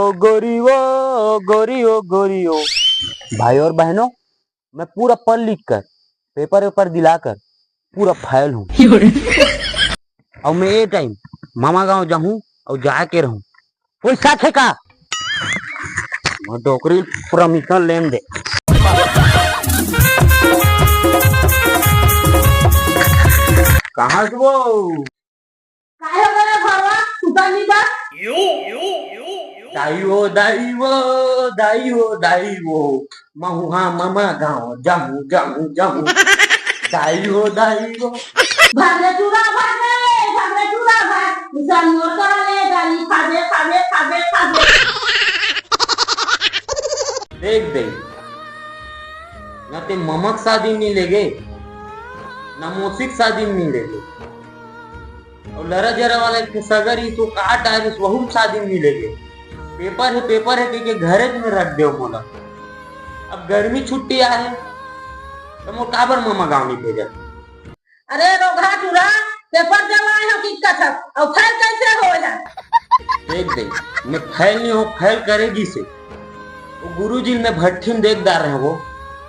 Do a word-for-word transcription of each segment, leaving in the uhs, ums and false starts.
ओ गोरी ओ, गोरी ओ, गोरी ओ। भाई और बहनों, मैं पूरा पढ़ लिख कर, पेपर वेपर दिलाकर पूरा फैल हूँ। और मैं ये टाइम मामा गांव जाहूँ और जाके रहूँ। कोई साथ है का? मैं डोकरी परमिशन लेन दे। कहाँ से वो? काय हो गया घरवा? सुता नहीं बा? दाई हो, दाई हो, दाई हो, दाई हो, महुआ मामा गाँव जाहूँ, जाहूँ, जाहूँ। दाई हो, दाई हो। भाग रे चूरा, भाग रे, भाग रे चूरा, भाग। निशान मोर करा ले, गाली खाबे, खाबे, खाबे, खाबे। देख दे, ना ते ममक शादी में नहीं लेगे, ना मोसिक शादी में नहीं लेगे। और लरा जरा वाला एक ठे सगर ही तो काट आए, वहू शादी में मिलेगे। पेपर है, पेपर है, कह के घरे में रख दे मोला। अब गर्मी छुट्टी आए, तो मोर काबर मामा गाँव नहीं भेजत? अरे रोगहा चूरा, पेपर जब आए हो कि कथक, और फैल कैसे हो जा? देख दे, मैं फैल नहीं हो, फैल करेगी से। वो गुरुजी मैं भट्ठी में देख डार रहे वो,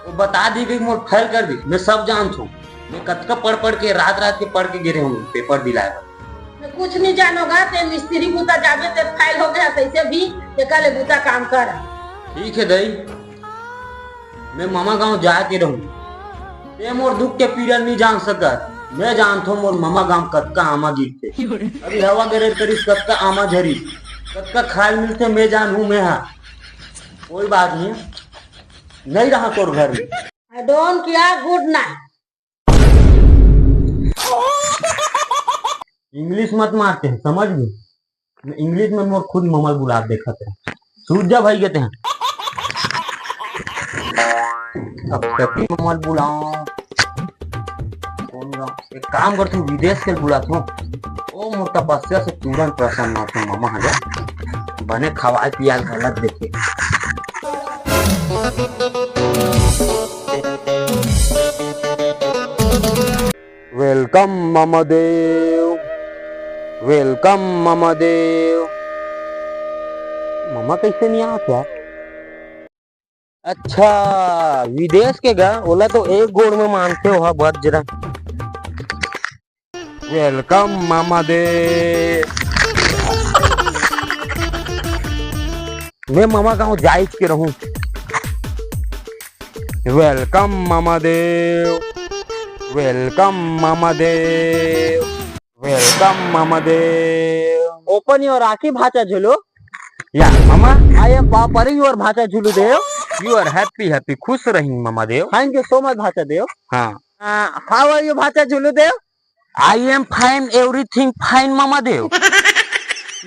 वो बता दी कि मोर फैल कर दी। मैं सब जानत हूँ, मैं कतका पढ़ पढ़ के, रात रात के पढ़ के गिरे हूँ पेपर दिलाए बर। मैं कुछ नहीं जानोगा, ते मिस्त्री बुता जाबे, ते फैल हो गया कैसे भी, ते कल बुता काम कर। ठीक है दई, मैं मामा गाँव जाके रहूँ। ते मोर दुख के पीड़ा नहीं जान सकत। मैं जानत हूँ मोर मामा गाँव कतका आमा गिरथे। अभी हवा गरेर करिस कतका आमा झरिस, कतका खाए मिलथे मैं जानहूँ मैं हा। कोई बात नहीं, नहीं रहा तोर घर में। I don't care, good night। English मत मारते हैं, समझ गए? मैं इंग्लिश में मोर खुद ममल बुला देखत है। सूझ जा भाई कहते हैं। अब कति ममल बुलाओ? कौन गाँव? एक काम करथो, विदेश के बुलाथो। ओ मोर तपस्या से तुरंत प्रसन्न होथे मामा ह। बने खवाए पियाल गलत देखे। Welcome मामा देव, welcome मामा देव। मामा कैसे नहीं आत यार? अच्छा, विदेश के गा, ओला तो एक गोड़ में मानथे ओहा बज्र। Welcome मामा देव। मैं मामा गाँव जाइच के रहूं। Welcome mama Deo, welcome mama Deo, welcome mama Deo. Open your आँखी भाचा झुलू। या मामा। I am pampering your भाचा झुलू देव। You are happy happy, खुश रही मामा देव। Thank you so much भाचा देव। हाँ। Uh, how are you भाचा झुलू देव? I am fine, everything fine mama Deo.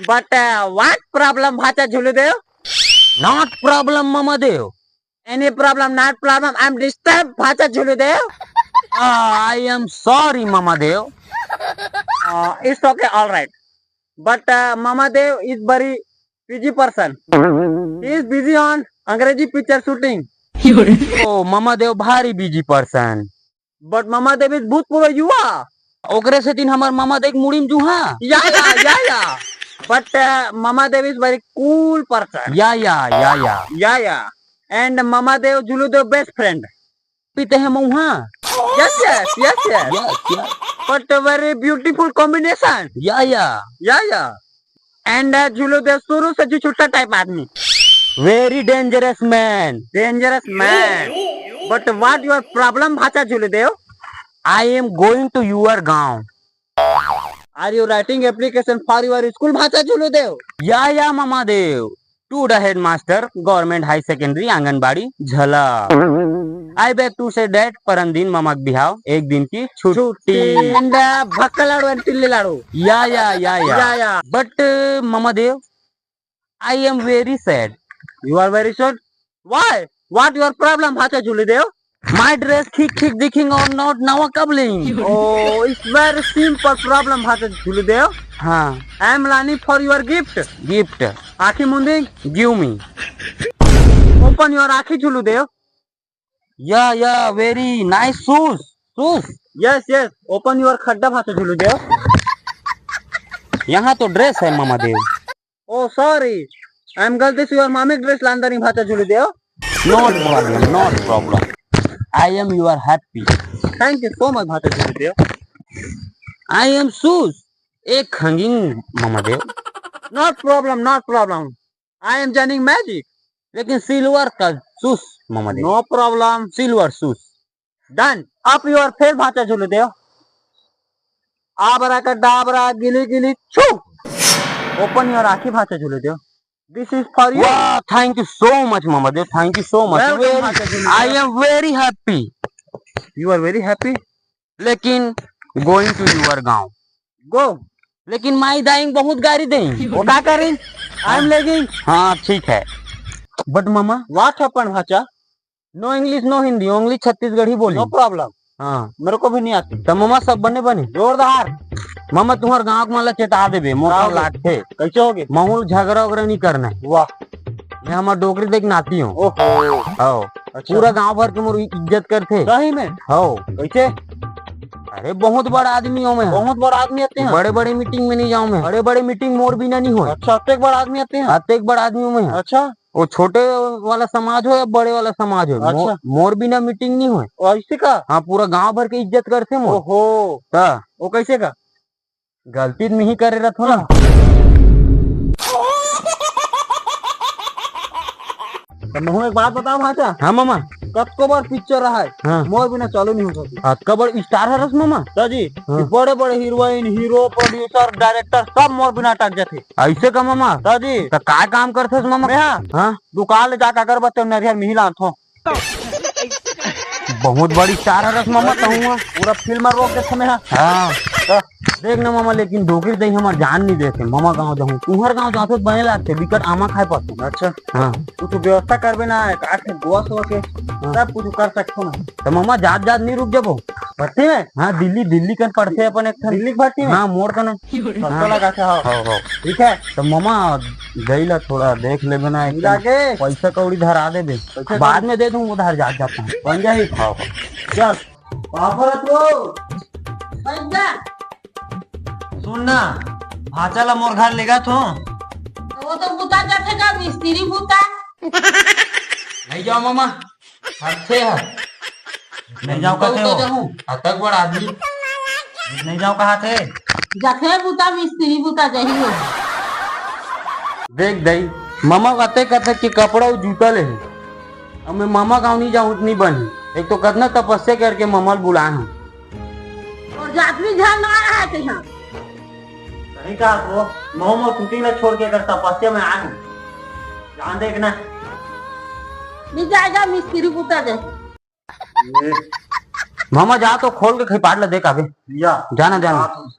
But uh, what problem भाचा झुलू देव? Not problem mama Deo. Any problem, not problem, I am disturb भाचा झुलू देव। Ah, I am sorry mama Deo. Uh, it's okay, all right. But uh, mama Deo is very busy person. He is busy on अंग्रेजी picture shooting. ओ मामा देव भारी busy person। But mama Deo is भूतपूर्व युवा। ओकरे सेतिन हमर मामा देव मुड़ी में जूहा। या या या या। But uh, mama Deo is very cool person। या या या या। या या। And mama Deo झुलू Deo best friend। पीते हैं मऊहा। Yes yes yes yes। Yes yes। But very beautiful combination। या या। या या। And uh, झुलू देव शुरू से झुछुट्टा type आदमी। Very dangerous man। Dangerous man। But what your problem भाचा झुलू देव? I am going to your गाँव। Are you writing application for your school भाचा झुलू देव? या या मामा देव। To the headmaster, government high secondary, anganwadi, झला। I beg to say that परन दिन ममक बिहाव, एक दिन की छुट्टी। छुट्टी। And uh, भक्का लाड़ू and टिल्ली लाड़ू। या या या या। या या। But uh, mama Deo, I am very sad। You are very sad? Why? What your problem भाचा झुलू देव? My dress ठीक ठीक दिखिंग और not नवा कब Laing? Oh, it's very simple problem भाचा झुलू देव। हाँ। I am longing for your gift। Gift। आँखी मुंदिंग। Give me। Open your आँखी झुलू देव। या या, very nice shoes। Shoes। Yes yes, open your खड्डा भाचा झुलू देव। यहाँ तो dress है मामा देव। Oh sorry, I am गलती से your मामी के dress लान दानी भांचा झूली देव। Not problem, not problem. I am your happy. Thank you so much भांचा झूली देव। I am shoes. एक hanging mama Deo. Not problem, not problem. I am जानिंग magic. लेकिन silver का shoes mama Deo. No problem. Silver shoes. Done. Up your face भांचा झूली देव। आबरा का डाबरा गिली गिली छू। Open your आँखी भांचा झूली देव। This is for you. वाह, thank you so much mama Deo, thank you so much. Welcome, very, भांचा झूली देव। I am very happy. You are very happy. लेकिन going to your गांव। Go. लेकिन माई दाई बहुत गारी देई। वो का करी? I am lagging. हाँ, ठीक है। But mama, what happened भांचा? No English, no Hindi, only Chhattisgarhi बोली। No problem. हाँ। मेरे को भी नहीं आती। तो मामा सब बने बने? जोरदार। मामा तुम्हार गांव के मन ला चेता देबे, मोर का हो गया? लागथे। कैसे हो गए? महूं झगड़ा उगड़ा नहीं करना है। वाह। मैं हमार डोकरी देख नाती हूँ। ओहो। हो। अच्छा। पूरा गांव भर के मोर इज्जत करथे। सही में? हो। कैसे? अरे बहुत बड़ा आदमी हूँ मैं। बहुत बड़ा आदमी आते हैं? बड़े बड़े meeting में नहीं जाऊँ मैं। बड़े बड़े meeting मोर बिना नहीं होय। अच्छा, अतेक बड़ा आदमी आते हैं? अतेक बड़ा आदमी हूँ मैं। अच्छा। वो छोटे वाला समाज हो या बड़े वाला समाज हो, मो-, अच्छा। मोर बिना meeting नहीं होय। ओ, ऐसे का? हाँ, पूरा गांव भर के इज्जत करथे मोर। ओहो। हाँ। वो कैसे का? गलती तो नहीं करे रहत हो ना। तो महूं एक बात बताओ भांचा। हाँ मामा। कतको बार picture रहा है, हाँ। मोर बिना चालू नहीं हो सकती। अतका बड़ star हरस मामा। तो जी, हाँ। बड़े बड़े heroine, hero, producer, director सब मोर बिना अटक जाथे। ऐसे का मामा? तो जी। तो काय काम करथस मामा? मैं हाँ। हाँ। दुकान ले जाके अगरबत्ती और नरियर मिही लानथों। बहुत बड़ी star हरस मामा तहूँ। पूरा film रोक देथे मैं। हाँ। तो देख ना मामा, लेकिन डोकरी दई हमर जान नहीं देथे। मामा गांव जाहूँ, तुहर गांव जाथो तो बने लागथे, बिकट आमा खाए पाथो। अच्छा। हाँ। कुछ व्यवस्था करबे ना, काट के गोवा सोवा के, हाँ। सब कुछ कर सकथो ना। तो मामा जात जात नहीं रुक जाबो। भट्टी में? हाँ, दिल्ली, दिल्ली कन पड़थे अपन एक ठन। दिल्ली के भट्टी में? हाँ, मोड़ कन। सस्ता हाँ। लगा था, हाँ। हाँ, हाँ। ठीक है। तो मामा, गई ला थोड़ा देख लेबे ना, एक मिला के? पैसा कौड़ी धरा देबे। पैसा बाद कौड़ी? में दे दूँ, उधार जात जात हूँ। बन जाही। हाँ, हाँ। चल। पापड़ तो। बन जा। सुन ना, भांचा ला मोर घर लेगा तो। वो तो बुता जाथे का मिस्त्री बुता। नहीं जाओ मामा। अच्छे है। नहीं जाओ कहते हो। जाऊं। अतक बड़ आदमी। नहीं जाओ कहा थे। जाथे बुता मिस्त्री बुता जाही हो। देख दई, मामा कते कते के कपड़ा अउ जूता ले हे। अब मैं मामा गांव नहीं जाऊं तो नहीं बनी। एक तो कतना तपस्या करके मामा ल बुलाए हूं। और जात भी झन ना आए थे हम। सही कहा तो, महूं मोर कुटी ला छोड़ के अगर तपस्या में आ गई, जान देख ना। नहीं जाएगा मिस्त्री बुता जाए। मामा जा तो खोल के खिपाट ला देख आबे। या। जाना, जाना। हाँ, तो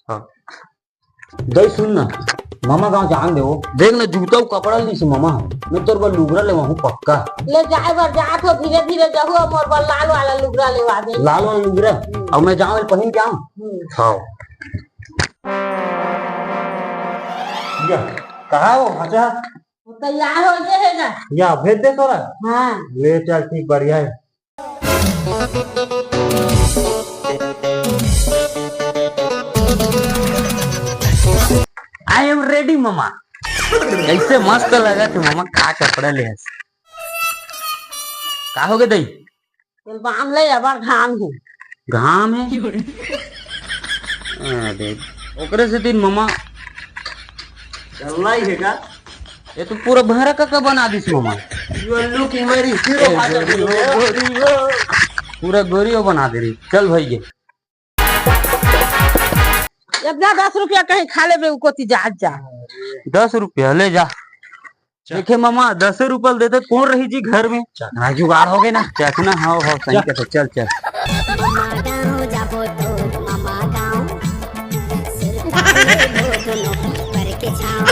हाँ। दई सुन ना, मामा गांव जान दे वो। देख ना, जूता अउ कपड़ा लीस मामा। मैं तोर बर लुगरा लेवा हूँ पक्का। ले जाए बर जात हो, धीरे धीरे जाहू, मोर बर लाल वाला लुगरा लेवा दे। लाल वाला लुगरा? हम्म। अब मैं जाऊँ, पहन के आऊँ? हम्म। हाँ। या, कहाँ हो? अच्छा। वो तैयार हो गए है ना? या, भेज दे तोरा? हाँ। ले चल, ठीक, बढ़िया है। I am ready मामा। कैसे मस्त लगा थे मामा, का कपड़ा ले हस। का हो गए दई? तेल बाम ले, अबर घाम है। घाम है? अरे, ओकरे से दिन मामा। गल्ला ही है का? ये तो पूरा भैरा काका बना दिस मामा। You are looking very hero A, father। गोरी हो, गोरी हो। पूरा गोरी हो बना दे रही। चल भाई ये। इतना दस रुपया कहीं खा लेबे, उ कोती जा, जा। दस रुपया ले जा। चल। देखे मामा, दसे रुपया देते कौन रही जी घर में? चखना जुगाड़ हो गए ना। चखना, हाँ, हाँ, सही चल। कहते, चल, चल। मामा गाँव जाबो तो मामा गाँव। सिर पर के छाँव।